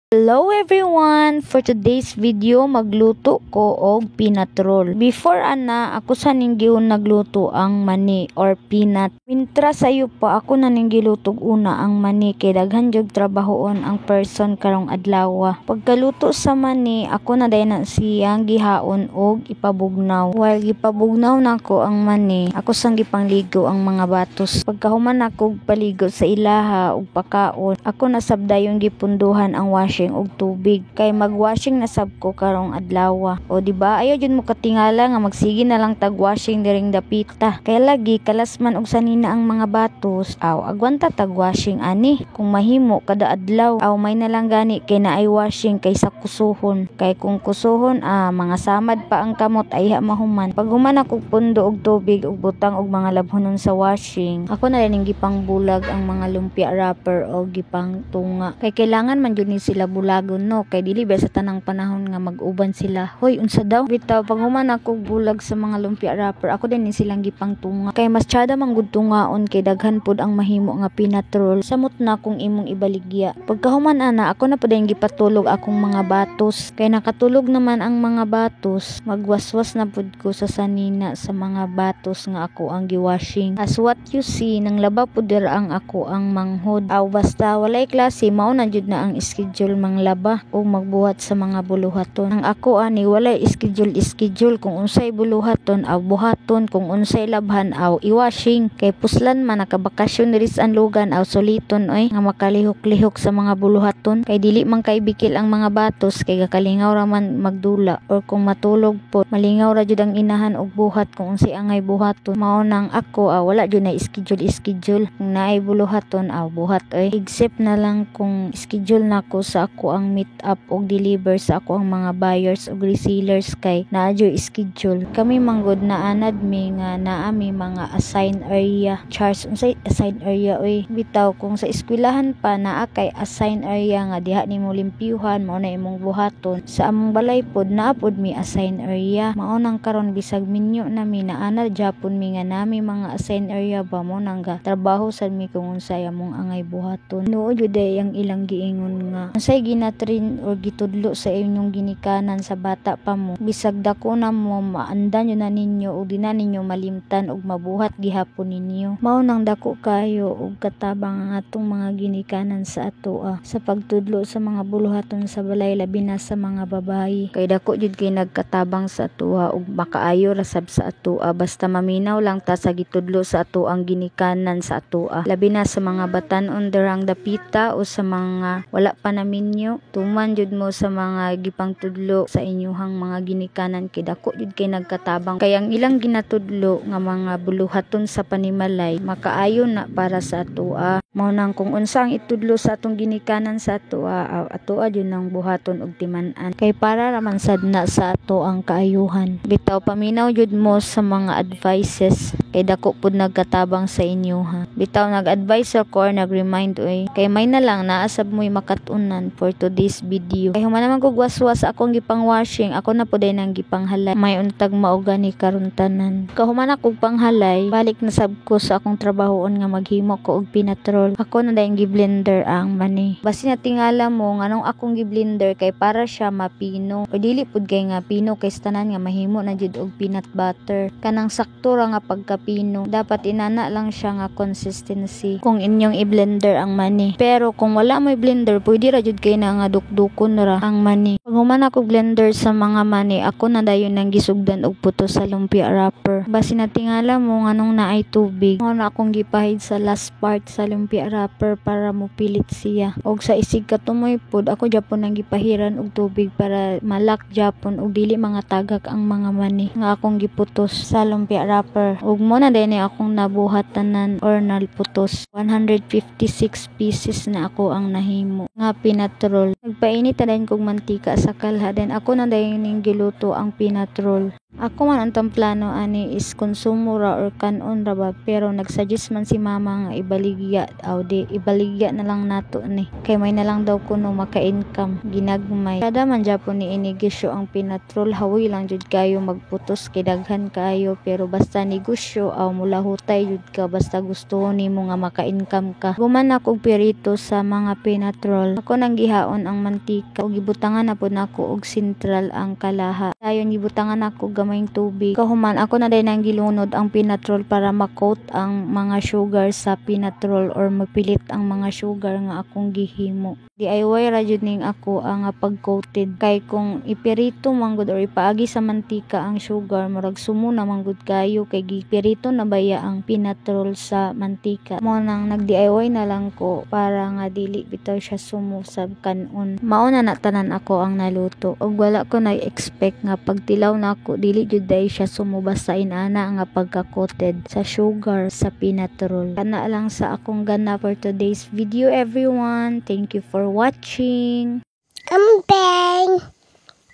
Hello everyone! For today's video, magluto ko og peanut roll. Before ana, ako sa ning gihon nagluto ang mani or peanut. Mintras sayo pa, ako na ning gilutog una ang mani kay daghan jud trabahoon ang person karong adlaw. Pagkaluto sa mani, ako na dayon na siyang gihaon og ipabugnaw. While gipabugnaw nako ang mani, ako sang gipangligo ang mga batos. Pagkahuman nako og paligo sa ilaha ug pakaon, ako na sab dayon gipunduhan ang washing og tubig kay mag-washing na sab ko karong adlaw. O di ba, ayaw jud mo katingala nga magsige na lang tag washing diring dapita. Kay lagi kalas man og sanina ang mga batos, aw agwanta tag washing ani. Kung mahimo kada adlaw, aw may na lang gani kay naay washing kaysa kusuhon. Kay kung kusuhon, mga samad pa ang kamot ayha mahuman. Pag human ako pundo og tubig ug butang og mga labhonon sa washing, ako na ning gipangbulag ang mga lumpia wrapper o gipangtunga. Kay kailangan man jud ni sila bulagon, no, kay dili ba sa tanang panahon nga mag-uban sila. Hoy, unsa daw? Bitaw, pag human ako bulag sa mga lumpia wrapper, ako din ni silang gipangtunga. Kay mas tsada man gud tungaon kay daghan pud ang mahimo nga peanut roll. Samot na kung imong ibaligya. Pagkahuman ana, ako na pud din gipatulog akong mga batos. Kay nakatulog naman ang mga batos, magwaswas na pud ko sa sanina sa mga batos nga ako ang giwashing. As what you see, nang laba pud dira ang ako ang manghod. Aw basta walay klase, mao na jud na ang schedule manglaba o magbuhat sa mga buluhaton. Ang ako ani walay schedule schedule, kung unsay buluhaton aw buhaton, kung unsay labhan aw iwashing. Kay puslan man nakabakasyon diri sa anlugan, aw suliton oy nga makalihok-lihok sa mga buluhaton. Kay dili man kay bikil ang mga batos kay gakalingaw ra man magdula, or kung matulog po malingaw ra jud ang inahan og buhat kung unsay angay buhaton. Mao nang ako wala jud na schedule schedule, kung naay buluhaton aw buhat oy, except na lang kung schedule nako sa ako ang meet up og deliver sa ako ang mga buyers og resellers kay naa jud schedule. Kami manggod naanad mi nga naa mi mga assign area. Charge, unsay assign area oy? Bitaw, kung sa eskwelahan pa naa kay assign area nga diha nimo limpyuhan, mao na imong buhaton. Sa among balay pod naa pod mi assign area. Mao nang karon bisag minyo na mi, naana japon mi nga nami mga assign area ba, mo nang ga trabaho sad mi kung unsay among angay buhaton. Nuod jud ay ang ilang giingon nga unsay ginatrain or gitudlo sa inyong ginikanan sa bata pa mo, bisag dako na mo, maandan yun na ninyo ug di na ninyo malimtan ug mabuhat gihapon ninyo. Mao nang dako kayo og katabang ang atong mga ginikanan sa atoa sa pagtudlo sa mga buluhaton sa balay, labi na sa mga babayi. Kay dako jud kay nagkatabang sa atoa ug makaayo ra sab sa atoa basta maminaw lang ta sa gitudlo sa atoang ginikanan sa atoa, labi na sa mga batan-on dirang dapita o sa mga wala pa naminyo. Tuman jud mo sa mga gipangtudlo sa inyuhang mga ginikanan kay dako jud kay nagkatabang, kay ang ilang ginatudlo nga mga buluhaton sa panimalay makaayo na para sa atoa. Mao nang kung unsa ang itudlo sa atong ginikanan sa atoa, aw atoa jud nang buhaton og timan-an kay para ra man sad na sa ato ang kaayuhan. Bitaw, paminaw jud mo sa mga advices kay dako pud nagkatabang sa inyo ha. Bitaw, nag-advise ako or nag-remind oy, kay may na lang naa sab mo'y makat-unan for today's video. Kay human naman kog waswas akong gipang washing, ako na pud nang gipanghalay. May untag mao gani karon tanan. Kahuman ako panghalay, balik na sab ko sa akong trabahoon nga maghimo ko og peanut roll. Ako na dayon gi-blender ang mani. Basi na tingala mo nganong akong gi-blender, kay para siya mapino. O dili pud kay nga pino kay tanan nga mahimo na jud og peanut butter. Kanang sakto ra nga pagkapino. Dapat inana lang siya nga consistency kung inyong i-blender ang mani. Pero kung wala mo'y blender, pwede ra jud kay na nga dukdukon ra ang mani. Pag human ako blender sa mga mani, ako na dayon nang gisugdan og puto sa lumpia wrapper. Basi na tingala mo nganong naay tubig. Mao na akong gipahid sa last part sa lumpia wrapper para mopilit siya. Og sa isig katumoy pod, ako japon nang gipahiran og tubig para malak japon og dili mga tagak ang mga mani nga akong giputos sa lumpia wrapper. Ug mo na din akong nabuhat tanan or naputos. 156 pieces na ako ang nahimo nga peanut roll. Nagpainit na din kog mantika sa kalha, then ako na dayon ning giluto ang peanut roll. Ako man untang plano ani is konsumo ra or kanon ra ba, pero nagsuggest man si mama nga ibaligya. Aw di ibaligya na lang nato ni kay may na lang daw kuno maka-income ginagmay. Kada man japon ni inegosyo ang peanut roll, hawoy lang jud kayo magputos kay daghan kaayo, pero basta negosyo aw mulahutay jud ka basta gusto nimo nga maka-income ka. Guman ako og pirito sa mga peanut roll. Ako nang gihaon ang mantika ug gibutangan na pud nako og sentral ang kalaha. Dayon gibutangan nako gamayng tubig. Kahuman, ako na dayon ang gilunod ang peanut roll para ma-coat ang mga sugar sa peanut roll or mapilit ang mga sugar nga akong gihimo. DIY ra jud ning ako ang pag-coated kay kung ipirito man gud or ipaagi sa mantika ang sugar, murag sumo na man gud kayo kay gipirito na baya ang peanut roll sa mantika. Mao nang nag DIY na lang ko para nga dili bitaw siya sumo sa kanon. Mao na na tanan ako ang naluto ug wala ko nag-expect nga pagtilaw nako dili jud diay siya sumo basta inana nga pagka-coated sa sugar sa peanut roll. Kana lang sa akong ganap for today's video, everyone. Thank you for watching. I'm bang.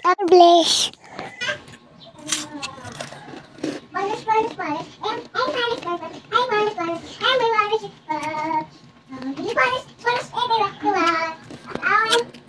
God bless. Minus, minus, minus, M, A minus, minus, A minus, minus, M, minus, minus, minus, minus, A, B, B, R, O, M.